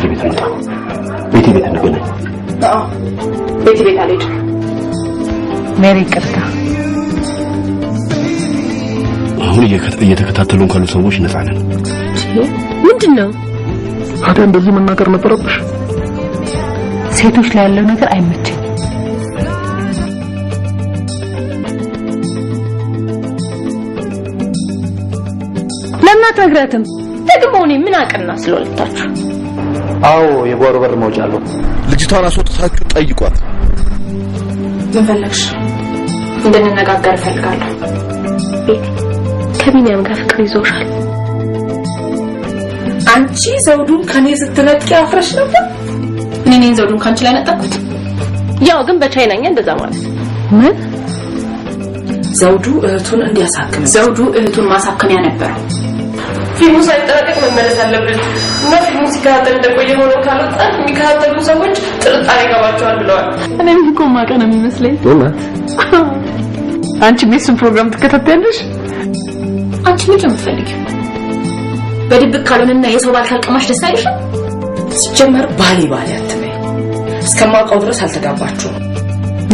ከዚህ ቤት እንውጣ። ቤቴ ቤት እንገናኝ። አዎ ቤቴ ቤት አልሄድም። ሜሪ ይቅርታ። አሁን እየተከታተሉን ካሉ ሰዎች ነፃ ነን። ምንድን ነው ታዲያ እንደዚህ መናገር ነበረብሽ? ሴቶች ላይ ያለው ነገር አይመቸኝም። ለምን አትነግሪያትም? ደግሞ እኔ ምን አቅና ስለወለታችሁ። አዎ የጓሮ በር መውጫ አለው። ልጅቷን አስወጥታችሁ ጠይቋት። ምን ፈለግሽ? እንድንነጋገር እፈልጋለሁ። ቤቲ ከቢኒያም ጋር ፍቅር ይዞሻል። አንቺ ዘውዱን ከኔ ስትነጥቂ አፍረሽ ነበር። እኔ ነኝ ዘውዱን ካንቺ ላይ ነጠቅኩት። ያው ግን በቻይናኛ እንደዛ ማለት ነው። ምን ዘውዱ እህቱን እንዲያሳክም ዘውዱ እህቱን ማሳከሚያ ነበረው። ፊልሙ ሳይጠናቀቅ መመለስ አለብን እና ፊልሙ ሲከታተል እንደቆየ ሆኖ ካልወጣን የሚከታተሉ ሰዎች ጥርጣሬ ይገባቸዋል ብለዋል። እኔም እኮ የማውቀው ነው የሚመስለኝ። አንቺ የእሱን ፕሮግራም ትከታተያለሽ? አንቺ ምንድን ነው የምትፈልጊው? በድብቅ ካልሆነና የሰው ባል ካልቀማሽ ደስ አይልሽም? ሲጀመር ባሌ ባሌ አትበይ። እስከማውቀው ድረስ አልተጋባችሁም።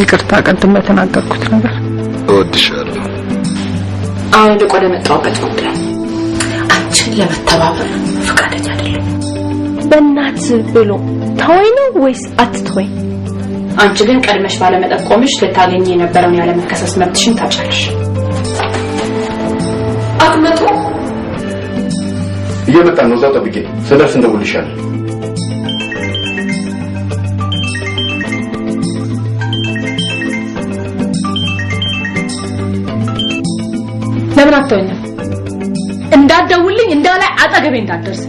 ይቅርታ ቅድም በተናገርኩት ነገር። እወድሻለሁ። አሁን ልቆ ወደ መጣሁበት ጉዳይ አንቺን ለመተባበር ፈቃደኛ አይደለም። በእናት ብሎ ተወኝ ነው ወይስ አትተወኝ? አንቺ ግን ቀድመሽ ባለመጠቆምሽ ልታገኝ የነበረውን ያለመከሰስ መብትሽን ታጫለሽ። አትመጡ። እየመጣን ነው። እዛው ጠብቄ ስደርስ እንደውልልሻለሁ። ለምን አትተወኝም? እንዳትደውልኝ እንዳላይ አጠገቤ እንዳትደርስ።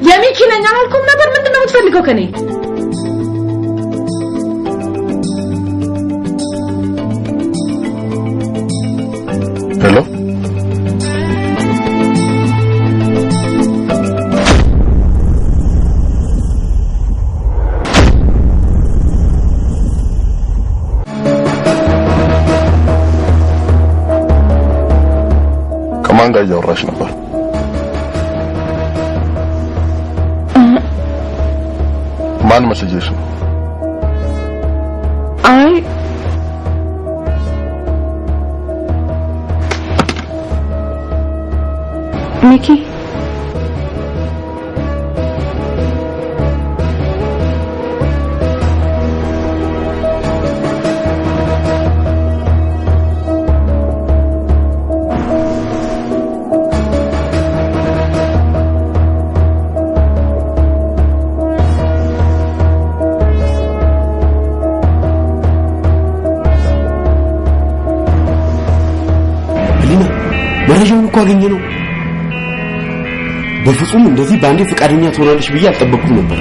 የሚኪ ነኝ አላልኩም ነበር? ምንድን ነው የምትፈልገው ከኔ? Hello ከማን ጋር እያወራሽ ነበር? ማን መስዬሽ ነው? አይ ሚኪ ህሊና መረጃውን እኮ አገኘ ነው። በፍጹም እንደዚህ በአንዴ ፈቃደኛ ትሆናለች ብዬ አልጠበቅኩም ነበር።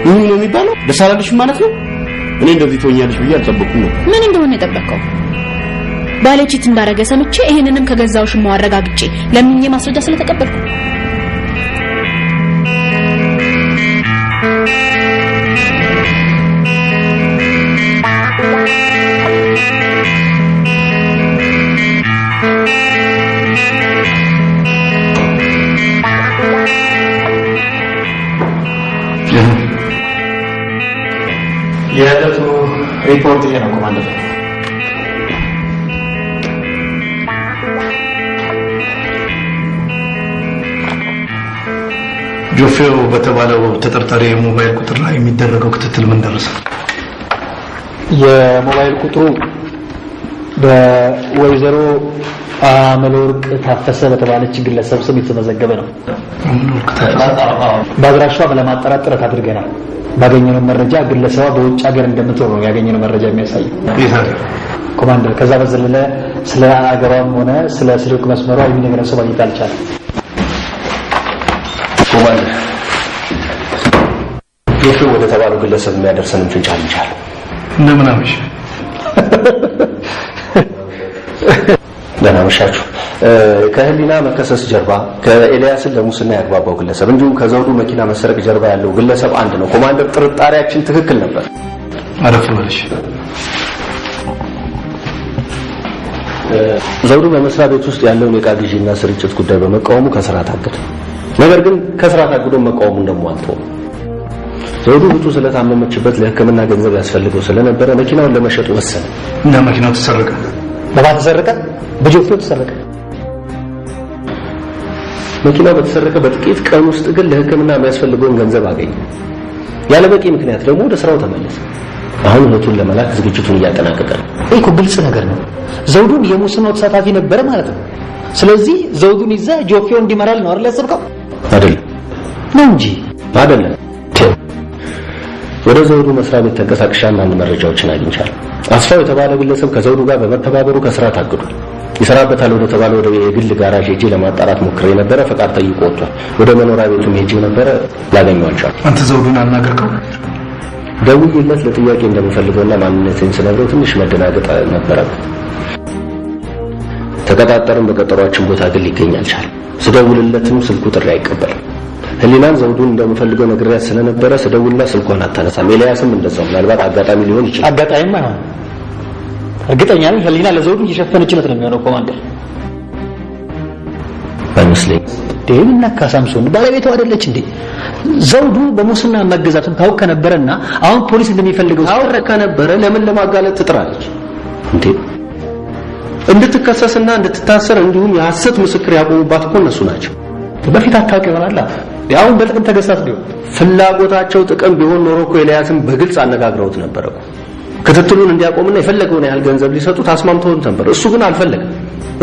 ይህ ነው የሚባለው? ደስ አላለሽም ማለት ነው? እኔ እንደዚህ ትሆኛለሽ ብዬ አልጠበቅኩም ነበር። ምን እንደሆነ የጠበቀው ባሌ ቺት እንዳረገ ሰምቼ ይሄንንም ከገዛው ሽማው አረጋግጬ ለምኜ ማስረጃ ስለተቀበልኩ የዕለቱ ሪፖርት ይሄ ነው ኮማንደር። ጆፌው በተባለው ተጠርጣሪ የሞባይል ቁጥር ላይ የሚደረገው ክትትል ምን ደረሰ? የሞባይል ቁጥሩ በወይዘሮ አመለወርቅ ታፈሰ በተባለች ግለሰብ ስም የተመዘገበ ነው። በአድራሿ ለማጣራት ጥረት አድርገናል። ባገኘነው መረጃ ግለሰቧ በውጭ ሀገር እንደምትኖር ነው ያገኘነው መረጃ የሚያሳየው። ኮማንደር፣ ከዛ በዘለለ ስለ አገሯም ሆነ ስለ ስልክ መስመሯ የሚነግረን ሰው ማግኘት አልቻለም። ኮማንደር፣ ጆፌው ወደ ተባለው ግለሰብ የሚያደርሰንን ፍንጭ አግኝቻለሁ። እንደምን አመሸህ? ደህና አመሻችሁ። ከህሊና መከሰስ ጀርባ ከኤልያስን ለሙስና ያግባባው ግለሰብ እንዲሁም ከዘውዱ መኪና መሰረቅ ጀርባ ያለው ግለሰብ አንድ ነው። ኮማንደር፣ ጥርጣሬያችን ትክክል ነበር። አረፍ በልሽ። ዘውዱ በመስሪያ ቤት ውስጥ ያለውን የዕቃ ግዢና ስርጭት ጉዳይ በመቃወሙ ከስራ ታገደ። ነገር ግን ከስራ ታግዶ መቃወሙን ደግሞ አልተወም። ዘውዱ እህቱ ስለታመመችበት ለሕክምና ገንዘብ ያስፈልገው ስለነበረ መኪናውን ለመሸጥ ወሰነ እና መኪናው ተሰረቀ። በማን ተሰረቀ? በጆፌው ተሰረቀ። መኪናው በተሰረቀ በጥቂት ቀን ውስጥ ግን ለሕክምና የሚያስፈልገውን ገንዘብ አገኘ። ያለ በቂ ምክንያት ደግሞ ወደ ስራው ተመለሰ። አሁን እህቱን ለመላክ ዝግጅቱን እያጠናቀቀ ነው። ይህ እኮ ግልጽ ነገር ነው። ዘውዱን የሙስናው ተሳታፊ ነበረ ማለት ነው። ስለዚህ ዘውዱን ይዘህ ጆፌው እንዲመራል ነው አይደል ያሰብከው? አይደለም ነው እንጂ አይደለም። ወደ ዘውዱ መስሪያ ቤት ተንቀሳቅሼ አንዳንድ መረጃዎችን አግኝቻለሁ። አስፋው የተባለ ግለሰብ ከዘውዱ ጋር በመተባበሩ ከስራ ታግዷል። ይሰራበታል ወደ ተባለ ወደ የግል ጋራዥ ሄጄ ለማጣራት ሞክሬ ነበረ። ፈቃድ ጠይቆ ወጥቷል። ወደ መኖሪያ ቤቱም ሄጄ ነበረ፣ ላገኘው አልቻልኩም። አንተ ዘውዱን አናገርከው? ደውዬለት ለጥያቄ እንደምፈልገውና ማንነቴን ስነግረው ትንሽ መደናገጥ ነበረበት። ተቀጣጠርን። በቀጠሯችን ቦታ ግን ሊገኝ አልቻለም። ስደውልለትም ስልኩ ጥሪ አይቀበልም። ህሊናን ዘውዱን እንደምፈልገው ነግሬያት ስለነበረ ስደውልላት ስልኳን አታነሳም። ኤልያስም እንደዛው። ምናልባት አጋጣሚ ሊሆን ይችላል። አጋጣሚም አይሆንም። እርግጠኛ ነኝ ህሊና ለዘውዱ እየሸፈነችለት ነው የሚሆነው። ኮማንደር አይመስለኝም። ምን ነካ ሳምሶን? ባለቤቷ አይደለች እንዴ? ዘውዱ በሙስና መገዛቱን ታውቅ ከነበረና አሁን ፖሊስ እንደሚፈልገው ታውቅ ከነበረ ለምን ለማጋለጥ ትጥራለች እንዴ? እንድትከሰስና እንድትታሰር እንዲሁም የሐሰት ምስክር ያቆሙባት እኮ እነሱ ናቸው። በፊት አታውቅ ይሆናል። አሁን በጥቅም ተገዝታት ሊሆን ፍላጎታቸው ጥቅም ቢሆን ኖሮ እኮ ኤልያስን በግልጽ አነጋግረውት ነበር እኮ። ክትትሉን እንዲያቆምና የፈለገውን ያህል ገንዘብ ሊሰጡት አስማምተውት ነበር። እሱ ግን አልፈለገም።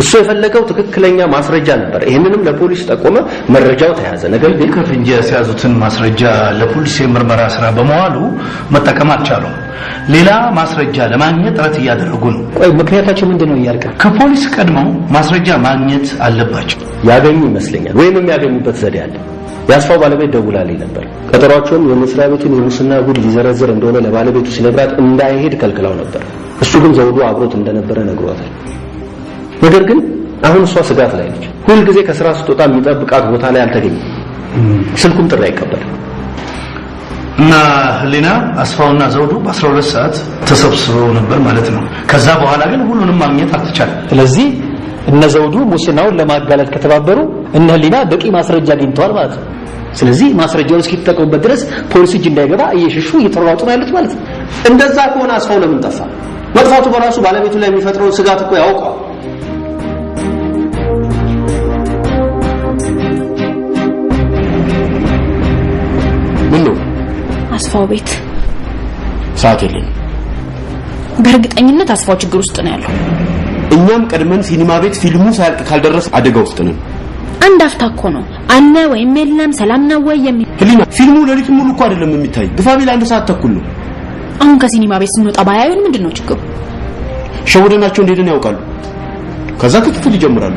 እሱ የፈለገው ትክክለኛ ማስረጃ ነበር። ይህንንም ለፖሊስ ጠቆመ። መረጃው ተያዘ። ነገር ግን ከፍንጅ ያስያዙትን ማስረጃ ለፖሊስ የምርመራ ስራ በመዋሉ መጠቀም አልቻሉም። ሌላ ማስረጃ ለማግኘት ጥረት እያደረጉ ነው። ቆይ ምክንያታቸው ምንድን ነው እያልከ? ከፖሊስ ቀድመው ማስረጃ ማግኘት አለባቸው። ያገኙ ይመስለኛል፣ ወይም የሚያገኙበት ዘዴ አለ። የአስፋው ባለቤት ደውላልኝ ነበር። ቀጠሯቸውም የመስሪያ ቤቱን የሙስና ጉድ ሊዘረዝር እንደሆነ ለባለቤቱ ሲነግራት እንዳይሄድ ከልክላው ነበር። እሱ ግን ዘውዱ አብሮት እንደነበረ ነግሯታል። ነገር ግን አሁን እሷ ስጋት ላይ ነች። ሁልጊዜ ከስራ ስትወጣ የሚጠብቃት ቦታ ላይ አልተገኘም። ስልኩም ጥሪ አይቀበልም። እና ህሊና አስፋውና ዘውዱ በ12 ሰዓት ተሰብስበው ነበር ማለት ነው። ከዛ በኋላ ግን ሁሉንም ማግኘት አልተቻለም። ስለዚህ እነ ዘውዱ ሙስናውን ለማጋለጥ ከተባበሩ እነ ህሊና በቂ ማስረጃ አግኝተዋል ማለት ነው። ስለዚህ ማስረጃውን እስኪጠቀሙበት ድረስ ፖሊስ እጅ እንዳይገባ እየሸሹ እየተሯሯጡ ነው ያሉት ማለት ነው። እንደዛ ከሆነ አስፋው ለምን ጠፋ? መጥፋቱ በራሱ ባለቤቱ ላይ የሚፈጥረውን ስጋት እኮ ያውቀዋል። ምን ነው አስፋው ቤት ሰዓት የለንም። በእርግጠኝነት አስፋው ችግር ውስጥ ነው ያለው። እኛም ቀድመን ሲኒማ ቤት ፊልሙ ሳያልቅ ካልደረስ አደጋ ውስጥ ነን። አንድ አፍታ እኮ ነው አለ ወይም የለም፣ ሰላም ነው ወይ የሚል። ህሊና፣ ፊልሙ ሌሊቱን ሙሉ እኮ አይደለም የሚታይ፣ ግፋ ቢል 1 ሰዓት ተኩል ነው። አሁን ከሲኒማ ቤት ስንወጣ ባያዩን ምንድን ነው ችግሩ? ሸውደናቸው እንደሄድን ያውቃሉ። ከዛ ክትትል ይጀምራሉ።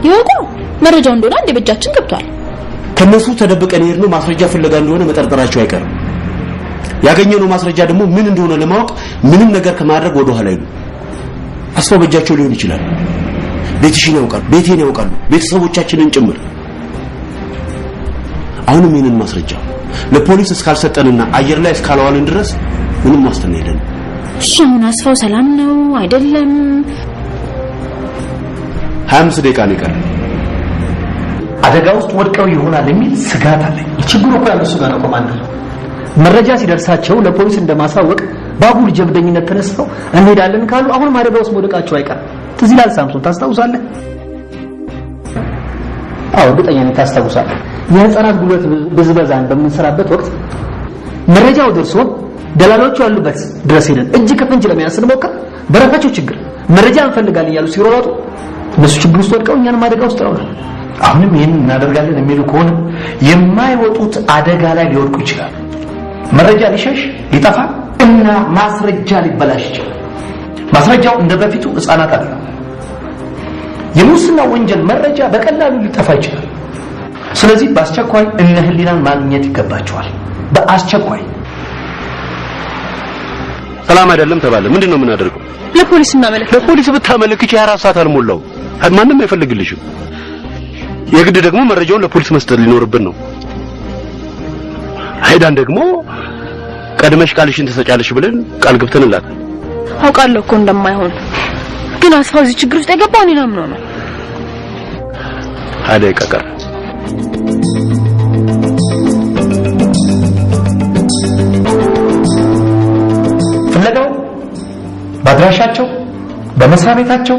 ይወቁ፣ መረጃው እንደሆነ አንዴ በእጃችን ገብቷል። ከነሱ ተደብቀን የሄድነው ማስረጃ ፍለጋ እንደሆነ መጠርጠራቸው አይቀርም። ያገኘነው ማስረጃ ደግሞ ምን እንደሆነ ለማወቅ ምንም ነገር ከማድረግ ወደ ኋላ አይሉ። አስፋው በእጃቸው ሊሆን ይችላል። ቤትሽን ያውቃሉ፣ ቤቴን ያውቃሉ፣ ቤተሰቦቻችንን ጭምር። አሁንም ይህንን ማስረጃ ለፖሊስ እስካልሰጠንና አየር ላይ እስካላዋልን ድረስ ምንም ዋስትና የለንም። እሺ አሁን አስፋው ሰላም ነው አይደለም? 25 ደቂቃ ነው የቀረው። አደጋ ውስጥ ወድቀው ይሆናል የሚል ስጋት አለኝ። ችግሩ እኮ ያለው እሱ ጋር ነው ኮማንደር። መረጃ ሲደርሳቸው ለፖሊስ እንደማሳወቅ ባጉል ጀብደኝነት ተነስተው እንሄዳለን ካሉ አሁንም አደጋ ውስጥ መውደቃቸው አይቀርም። ትዝ ይላል ሳምሶን፣ ታስታውሳለህ? አዎ እርግጠኛ ነኝ ታስታውሳለህ። የህፃናት ጉልበት ብዝበዛን በምንሰራበት ወቅት መረጃው ደርሶን ደላሎቹ ያሉበት ድረስ ሄደን እጅ ከፍንጅ ለመያዝ ስንሞክር በራሳቸው ችግር መረጃ እንፈልጋለን እያሉ ሲሮጡ እነሱ ችግር ውስጥ ወድቀው እኛንም አደጋ ውስጥ ጥለውናል። አሁንም ይሄን እናደርጋለን የሚሉ ከሆነ የማይወጡት አደጋ ላይ ሊወድቁ ይችላል። መረጃ ሊሸሽ ሊጠፋ እና ማስረጃ ሊበላሽ ይችላል። ማስረጃው እንደበፊቱ ህፃናት አይደለም። የሙስና ወንጀል መረጃ በቀላሉ ሊጠፋ ይችላል። ስለዚህ በአስቸኳይ እነ ህሊናን ማግኘት ይገባቸዋል። በአስቸኳይ። ሰላም አይደለም ተባለ። ምንድነው የምናደርገው? ለፖሊስ እናመለክት። ለፖሊስ ብታመለክች 24 ሰዓት አልሞላው፣ ማንም አይፈልግልሽም። የግድ ደግሞ መረጃውን ለፖሊስ መስጠት ሊኖርብን ነው። አይዳን ደግሞ ቀድመሽ ቃልሽን ትሰጫለሽ ብለን ቃል ገብተንላታል። አውቃለሁ እኮ እንደማይሆን፣ ግን አስፋው እዚህ ችግር ውስጥ የገባው እኔን አምኖ ነው። 20 ደቂቃ ቀረ። ፍለጋው በአድራሻቸው፣ በመስሪያ ቤታቸው፣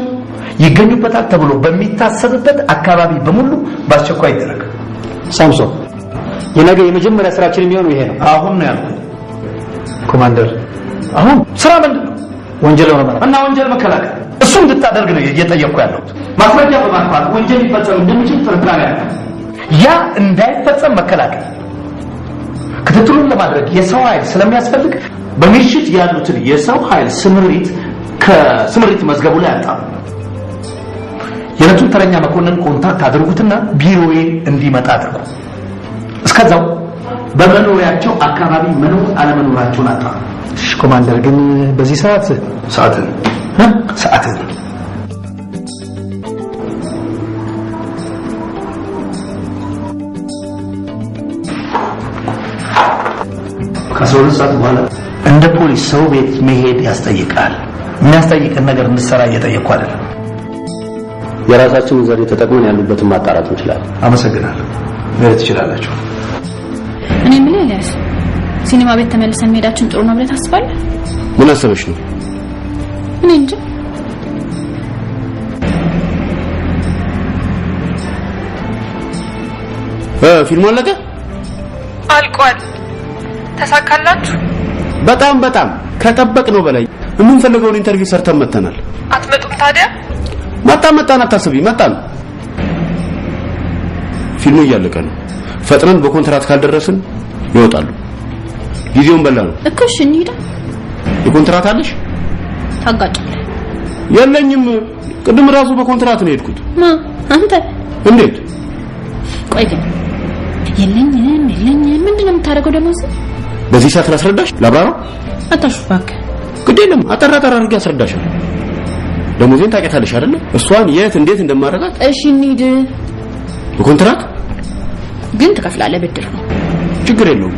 ይገኙበታል ተብሎ በሚታሰብበት አካባቢ በሙሉ በአስቸኳይ ይደረግ። ሳምሶን፣ የነገ የመጀመሪያ ስራችን የሚሆነው ይሄ ነው። አሁን ነው ያልኩት። ኮማንደር፣ አሁን ስራ ምንድን ነው? ወንጀል ምርመራ እና ወንጀል መከላከል። እሱ እንድታደርግ ነው እየጠየቅኩ ያለሁት። ማስረጃ በማጥፋት ወንጀል ሊፈጸም እንደሚችል ጥርጣሬ አለ። ያ እንዳይፈጸም መከላከል፣ ክትትሉን ለማድረግ የሰው ኃይል ስለሚያስፈልግ በምሽት ያሉትን የሰው ኃይል ስምሪት ከስምሪት መዝገቡ ላይ አጣሩ። የዕለቱን ተረኛ መኮንን contact አድርጉትና ቢሮዬ እንዲመጣ አድርጉ። እስከዛው በመኖሪያቸው አካባቢ መኖር አለመኖራቸውን አጣሩ። እሺ ኮማንደር፣ ግን በዚህ ሰዓት ሰዓትን ሰዓትን ከ12 ሰዓት በኋላ እንደ ፖሊስ ሰው ቤት መሄድ ያስጠይቃል። የሚያስጠይቅን ነገር እንድትሰራ እየጠየቅኩ አይደለም። የራሳችንን ዘዴ ተጠቅመን ያሉበትን ማጣራት እንችላለን። አመሰግናለሁ። መሄድ ትችላላችሁ። እኔ የምልህ ኤልያስ፣ ሲኒማ ቤት ተመልሰን መሄዳችን ጥሩ ነው ብለህ ታስባለህ? ምን አሰበሽ ነው? እኔ እንጃ። ፊልሙ አለቀ? አልቋል። ተሳካላችሁ? በጣም በጣም ከጠበቅነው በላይ የምንፈልገውን interview ሰርተን መጥተናል። አትመጡም ታዲያ? መጣን መጣን፣ አታስቢ፣ መጣን። ፊልሙ እያለቀ ነው። ፈጥነን በኮንትራት ካልደረስን ይወጣሉ። ጊዜውን በላ ነው። እኮ እሺ እንሂዳ። የኮንትራት አለሽ? ታጋጫለህ። የለኝም። ቅድም ራሱ በኮንትራት ነው የሄድኩት። ማ አንተ? እንዴት? ቆይ ግን የለኝም የለኝም ምንድን ነው የምታደርገው ደግሞ እዚህ? በዚህ ሰዓት ላስረዳሽ? ላብራራው? አታሹፍ እባክህ። ግድ የለም፣ አጠር አጠር አድርጌ አስረዳሻለሁ። ደሞዜን ታውቂያታለሽ አይደለ? እሷን የት እንዴት እንደማደርጋት። እሺ እንሂድ። በኮንትራት ግን ትከፍላለህ፣ ብድር ነው። ችግር የለውም።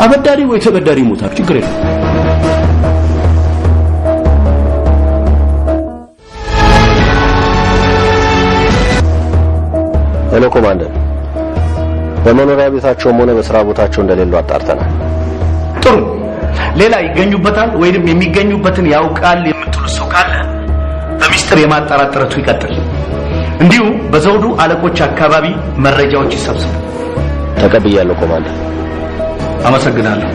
አበዳሪ ወይ ተበዳሪ ይሞታል። ችግር የለውም። Hello ኮማንደር፣ በመኖሪያ ቤታቸውም ሆነ በስራ ቦታቸው እንደሌሉ አጣርተናል። ጥሩ። ሌላ ይገኙበታል ወይንም የሚገኙበትን ያውቃል የምትሉት ሰው ካለ በሚስጥር የማጣራት ጥረቱ ይቀጥል። እንዲሁም በዘውዱ አለቆች አካባቢ መረጃዎች ይሰብሰቡ። ተቀብያለሁ ኮማንደር። አመሰግናለሁ።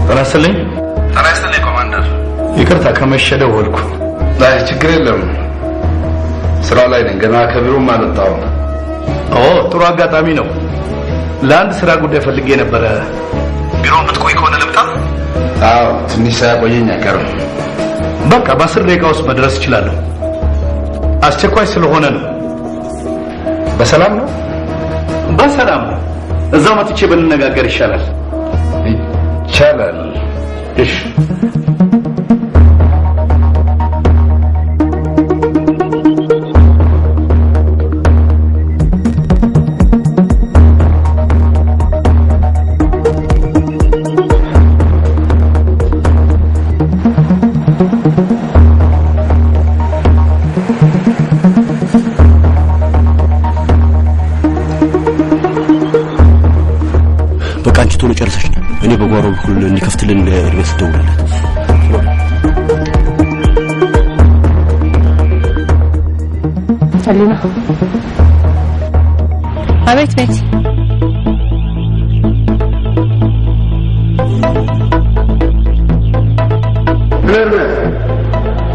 ጤና ይስጥልኝ። ጤና ይስጥልኝ ኮማንደር። ይቅርታ ከመሸ ደወልኩ። አይ ችግር የለም፣ ስራ ላይ ነኝ። ገና ከቢሮም አልወጣሁም። ኦ፣ ጥሩ አጋጣሚ ነው። ለአንድ ስራ ጉዳይ ፈልጌ ነበረ። ቢሮ የምትቆይ ከሆነ ልምጣ? አዎ፣ ትንሽ ሳያቆየኝ አይቀርም። በቃ በ10 ደቂቃ ውስጥ መድረስ እችላለሁ። አስቸኳይ ስለሆነ ነው። በሰላም ነው? በሰላም ነው። እዛው መጥቼ ብንነጋገር ይሻላል። ይቻላል። እሺ። በቃ አንቺ ቶሎ ጨርሰሽ ነው። እኔ በጓሮ በኩል እንዲከፍትልን ለኤርሚያስ ደውልለት። ህሊና። አቤት ቤት።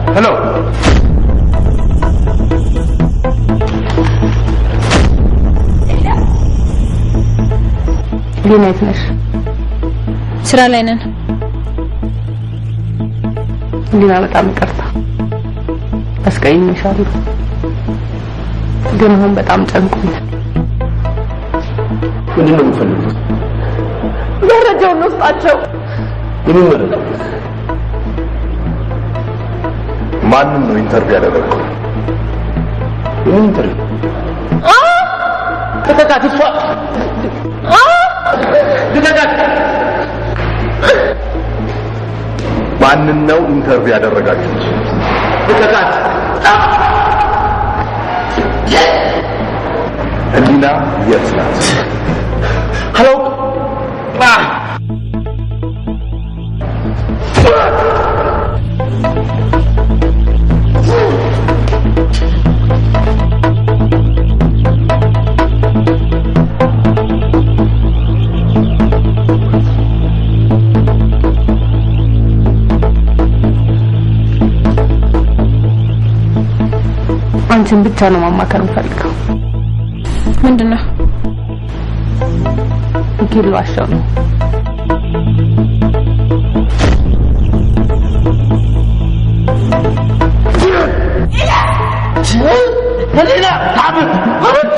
Hello። ህሊና፣ የት ነሽ? ስራ ላይ ነን። ህሊና፣ በጣም ይቅርታ አስቀይሜሻለሁ፣ ግን አሁን በጣም ጨንቆኛል። ምንድን ነው የምትፈልጉት? መረጃውን እንውስጣቸው። የምን መረጃ? ማንን ነው interview ያደረገው? የምን interview? ልቀቃት! እሷ ልቀቃት! ማንን ነው interview ያደረጋችሁት? ልቀቃት! ህሊና የት ናት? Hello. አንቺን ብቻ ነው ማማከር የምፈልገው። ምንድነው? ሚኪ ልዋሻው ነው። ህሊና ታብት አረቲ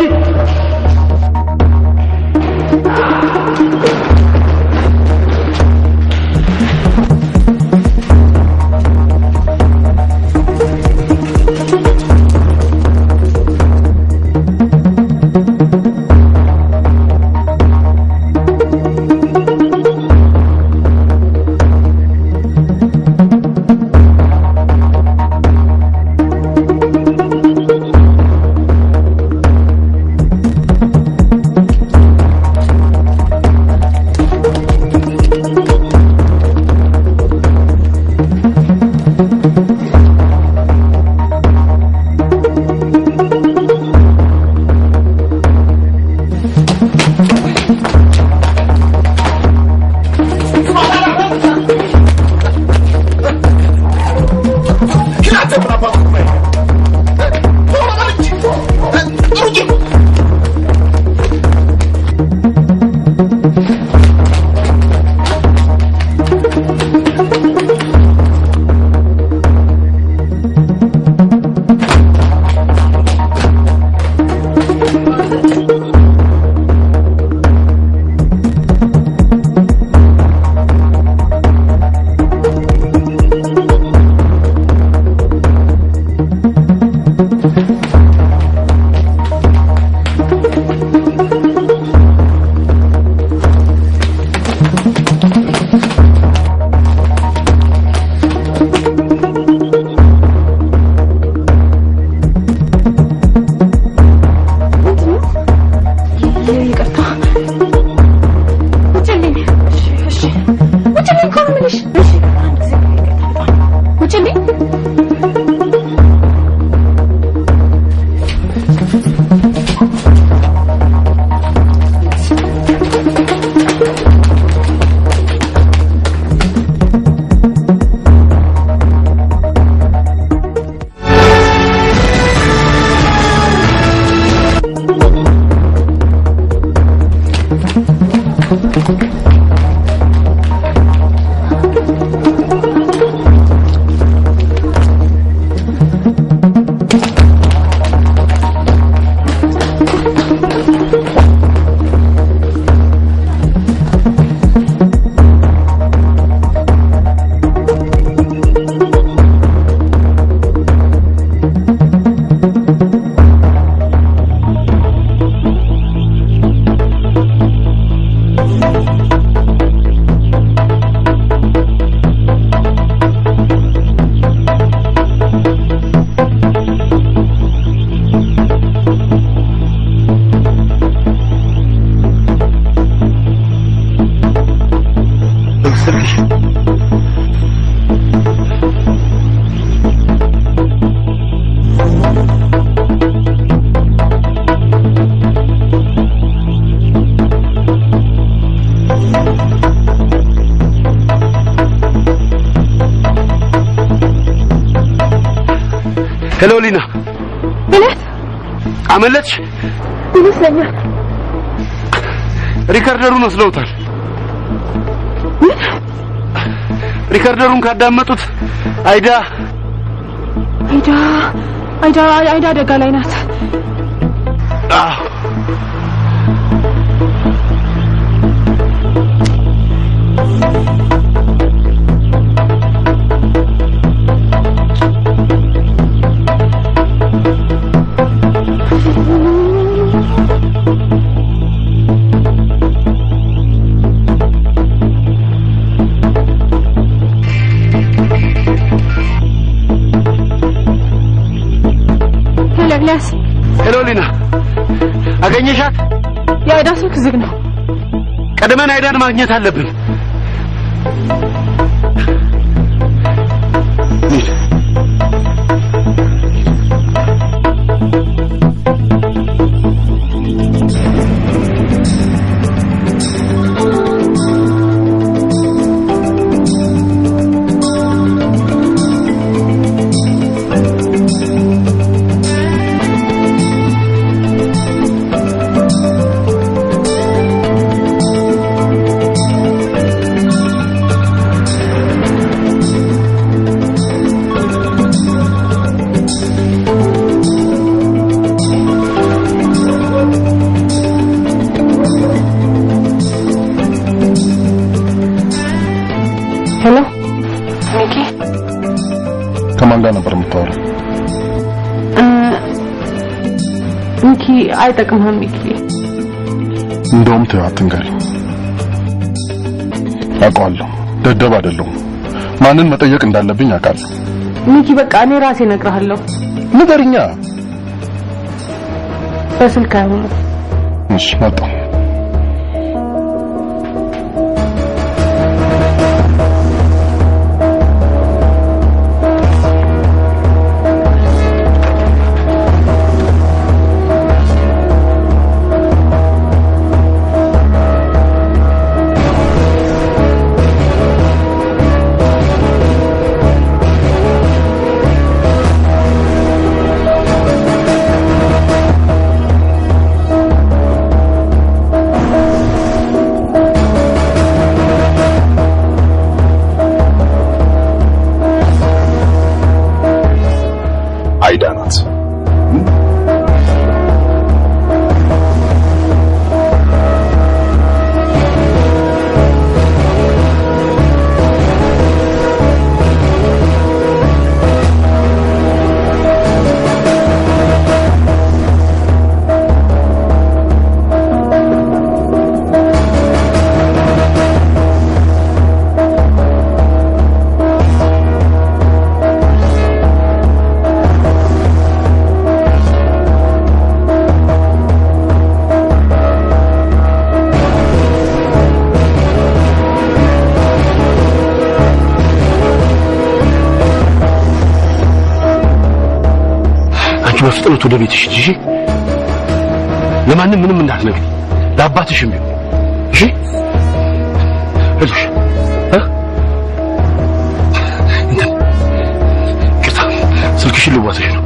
Hello ሊና፣ አመለጥሽ? ይመስለኛል። Recorder ኡን ወስደውታል። Recorder ኡን ካዳመጡት አይዳ አይዳ አይዳ አይዳ አደጋ ላይ ናት። አዎ Hello ሊና፣ አገኘሻት? የአይዳ ስልክ ዝግ ነው። ቀድመን አይዳን ማግኘት አለብን። እንሂድ። Hello ሚኪ፣ ከማን ጋር ነበር የምታወራው? ሚኪ አይጠቅምህም። ሚኪ እንደውም ተይው፣ አትንገሪኝ። አውቀዋለሁ፣ ደደብ አይደለሁም። ማንን መጠየቅ እንዳለብኝ አውቃለሁ። ሚኪ በቃ እኔ ራሴ እነግርሃለሁ። ንገሪኛ። በስልክ አይሆንም። እሺ፣ መጣሁ። አይዳ ናት። አንቺ በፍጥነት ወደ ቤትሽ ሂጂ። እሺ? ለማንም ምንም እንዳትነግሪ፣ ለአባትሽም ቢሆን እሺ? አይዞሽ እ እንትን ይቅርታ፣ ስልክሽን ልዋስሽ ነው።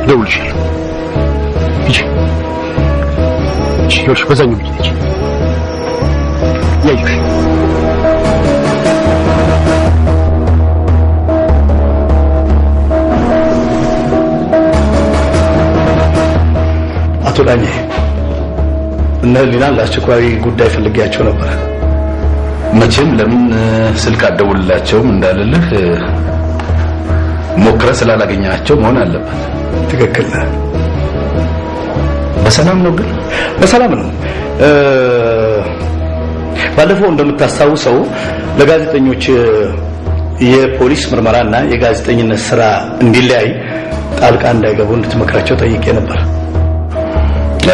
እደውልልሻለሁ። ሂጂ ሂጂ። ይኸውልሽ በዛኛው ሂጂ ሂጂ። እያየሁሽ። አቶ ዳኜ፣ እነ ህሊናን ለአስቸኳይ ጉዳይ ፈልጌያቸው ነበር። መቼም ለምን ስልክ አትደውልላቸውም እንዳልልህ ሞክረህ ስላላገኛቸው መሆን አለበት። ትክክል ነህ። በሰላም ነው ግን? በሰላም ነው። ባለፈው እንደምታስታውሰው ለጋዜጠኞች የፖሊስ ምርመራና የጋዜጠኝነት ስራ እንዲለያይ ጣልቃ እንዳይገቡ እንድትመክራቸው ጠይቄ ነበር።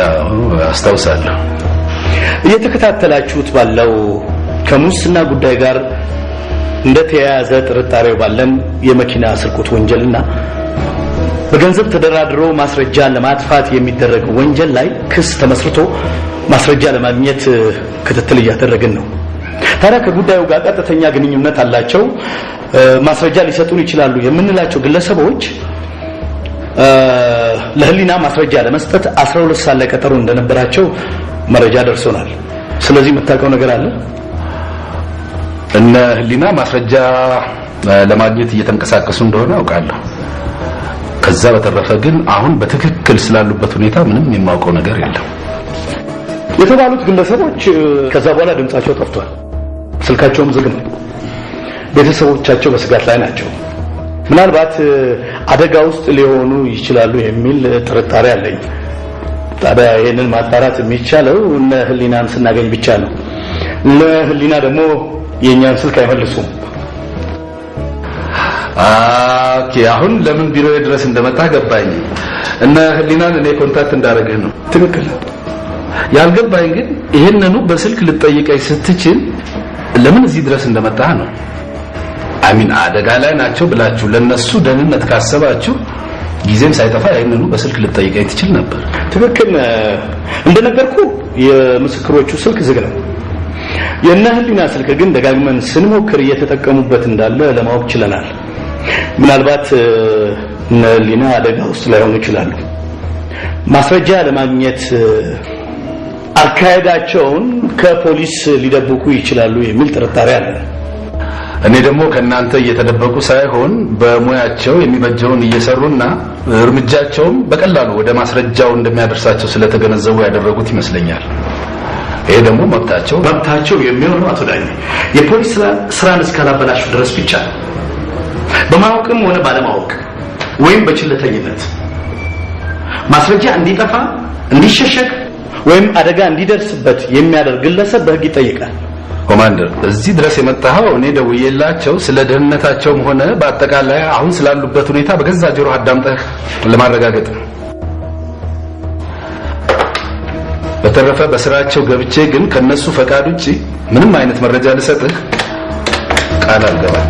አዎ አስታውሳለሁ። እየተከታተላችሁት ባለው ከሙስና ጉዳይ ጋር እንደተያያዘ ጥርጣሬው ባለን የመኪና ስርቆት ወንጀልና በገንዘብ ተደራድሮ ማስረጃ ለማጥፋት የሚደረግ ወንጀል ላይ ክስ ተመስርቶ ማስረጃ ለማግኘት ክትትል እያደረግን ነው። ታዲያ ከጉዳዩ ጋር ቀጥተኛ ግንኙነት አላቸው፣ ማስረጃ ሊሰጡን ይችላሉ የምንላቸው ግለሰቦች ለህሊና ማስረጃ ለመስጠት 12 ሰዓት ላይ ቀጠሮ እንደነበራቸው መረጃ ደርሶናል። ስለዚህ የምታውቀው ነገር አለ? እነ ህሊና ማስረጃ ለማግኘት እየተንቀሳቀሱ እንደሆነ አውቃለሁ። ከዛ በተረፈ ግን አሁን በትክክል ስላሉበት ሁኔታ ምንም የማውቀው ነገር የለም። የተባሉት ግለሰቦች ከዛ በኋላ ድምጻቸው ጠፍቷል። ስልካቸውም ዝግ ነው። ቤተሰቦቻቸው በስጋት ላይ ናቸው። ምናልባት አደጋ ውስጥ ሊሆኑ ይችላሉ የሚል ጥርጣሬ አለኝ። ታዲያ ይሄንን ማጣራት የሚቻለው እነ ህሊናን ስናገኝ ብቻ ነው። እነ ህሊና ደግሞ የኛን ስልክ አይመልሱም። Okay፣ አሁን ለምን ቢሮዬ ድረስ እንደመጣ ገባኝ። እነ ህሊናን እኔ contact እንዳደረግህ ነው። ትክክል። ያልገባኝ ግን ይህንኑ በስልክ ልትጠይቀኝ ስትችል ለምን እዚህ ድረስ እንደመጣህ ነው። I mean አደጋ ላይ ናቸው ብላችሁ ለነሱ ደህንነት ካሰባችሁ ጊዜም ሳይጠፋ ይህንኑ በስልክ ልትጠይቀኝ ትችል ነበር። ትክክል። እንደነገርኩ የምስክሮቹ ስልክ ዝግ ነው። የእነ ህሊና ስልክ ግን ደጋግመን ስንሞክር እየተጠቀሙበት እንዳለ ለማወቅ ችለናል። ምናልባት እነ ህሊና አደጋ ውስጥ ላይሆኑ ይችላሉ። ማስረጃ ለማግኘት አካሄዳቸውን ከፖሊስ ሊደብቁ ይችላሉ የሚል ጥርጣሬ አለ። እኔ ደግሞ ከእናንተ እየተደበቁ ሳይሆን በሙያቸው የሚበጀውን እየሰሩና እርምጃቸውም በቀላሉ ወደ ማስረጃው እንደሚያደርሳቸው ስለተገነዘቡ ያደረጉት ይመስለኛል። ይሄ ደግሞ መብታቸው መብታቸው የሚሆነው አቶ ዳኜ የፖሊስ ስራን እስካላበላሹ ድረስ ብቻ ነው። በማወቅም ሆነ ባለማወቅ ወይም በችለተኝነት ማስረጃ እንዲጠፋ፣ እንዲሸሸግ ወይም አደጋ እንዲደርስበት የሚያደርግ ግለሰብ በሕግ ይጠየቃል። ኮማንደር፣ እዚህ ድረስ የመጣኸው እኔ ደውዬላቸው ስለ ደህንነታቸውም ሆነ በአጠቃላይ አሁን ስላሉበት ሁኔታ በገዛ ጆሮ አዳምጠህ ለማረጋገጥ ነው። በተረፈ በስራቸው ገብቼ ግን ከነሱ ፈቃድ ውጪ ምንም አይነት መረጃ ልሰጥህ ቃል አልገባም።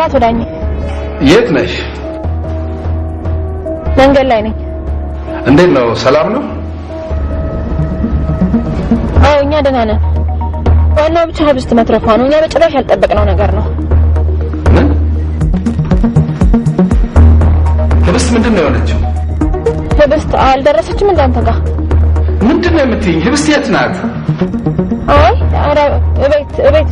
አቶ ዳኜ የት ነሽ? መንገድ ላይ ነኝ። እንዴት ነው? ሰላም ነው? አዎ እኛ ደህና ነን። ዋናው ብቻ ህብስት መትረፏ ነው። እኛ በጭራሽ ያልጠበቅነው ነገር ነው። ምን? ህብስት ምንድን ነው የሆነችው? ህብስት አልደረሰችም እንዳንተ ጋር። ምንድን ነው የምትይኝ? ህብስት የት ናት? አይ ኧረ እቤት እቤት